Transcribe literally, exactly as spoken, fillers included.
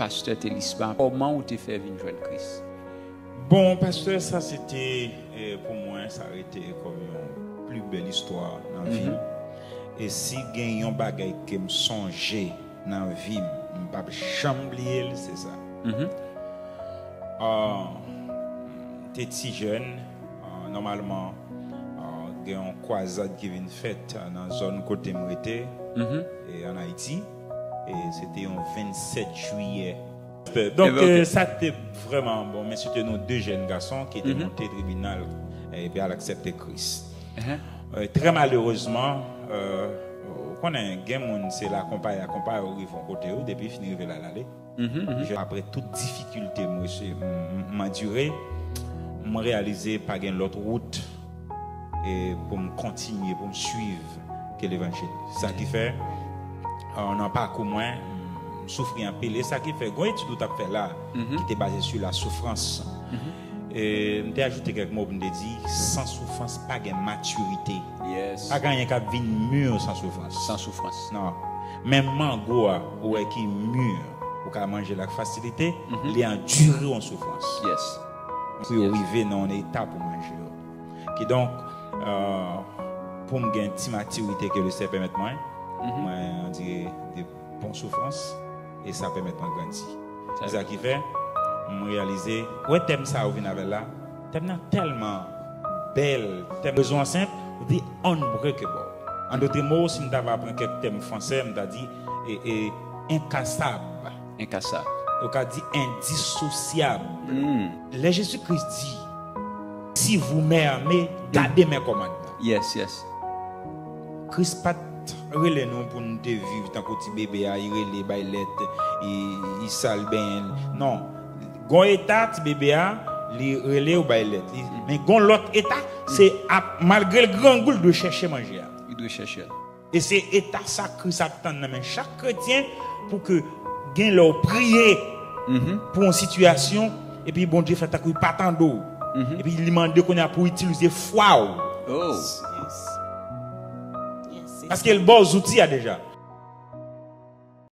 Pastè Telisma, kòman ou te fè vin jwenn Kris? Bon, pastè, sa se te, eh, pou mwen, sa rete kòm yon pli bèl istwa nan vi m. E si gen yon bagay ke m sonje nan vi m, m p ap janm bliye l, se sa. Ah, te ti jèn, ah, nòmalman, ah, gen yon kwazad ki vin fèt, ah, nan zòn kote m rete, e ann Ayiti. E se te yon vennsèt jiyè. Donk, eh, sa te vrèman bon, men se te nou de jèn gason ki te monte tribinal, eh, epi al aksepte Kris. Eh, trè malerezman, eh, ou konnen, gen moun se la konpayi a konpayi ou rive yon kote ou, depi fin rive la, l ale. Apre tout difikilte m resi- m- m andire, m reyalize pa gen lòt wout e pou m kontinye, pou m swiv ke levanjil. Sa ki fè, eh, nan pakou mwen, m soufri anpil. E sa ki fè, gon etid ou t ap fè la, ki te baze sou la soufrans. E m te ajoute kèk mo pou m te di, san soufrans, pa gen matirite. Yes. Pa gen anyen k ap vin mi san soufrans. San soufrans. Non. Men mango a, ou wè ki mi, ou ka manje l ak fasilite, li andire yon soufrans. Yes. Pou yo rive nan yon eta pou manje yo. Kidonk, eh, pou m gen ti matirite ke Leseyè pèmèt mwen, mwen andire de bon soufrans e sa pèmèt mwen grandi. Se sa ki fè, m reyalize, wè tèm sa yo vin avè l la, tèm nan tèlman bèl, tèm rezon an senp, the unbreakable. An dòt mo, si m ta va pran kèk tèm fransè, m ta di, e, e, inkasab. Inkasab. Yo ka di indisosyab. Lè Jezi Kris di, si vous m'aimez, gardez mes commandements. Yes, yes. Kris pa t rele nou pou n te viv tankou ti bebe a, i rele, bay lèt, i, i sal, benyen l. Non. Gon eta, ti bebe a, li rele ou bay lèt. Li, men gon lòt eta, se ap, malgre l grangou, l dwe chèche manje a. Li dwe chèche l. E se eta sa Kris ap tann nan men chak kretyen pou ke gen lè w priye pou yon sitiyasyon, epi Bondye fè tankou li pa tande w. Epi li mande kounye a pou w itilize fwa w. Oh. Yes, se Paske l ba w zouti a deja.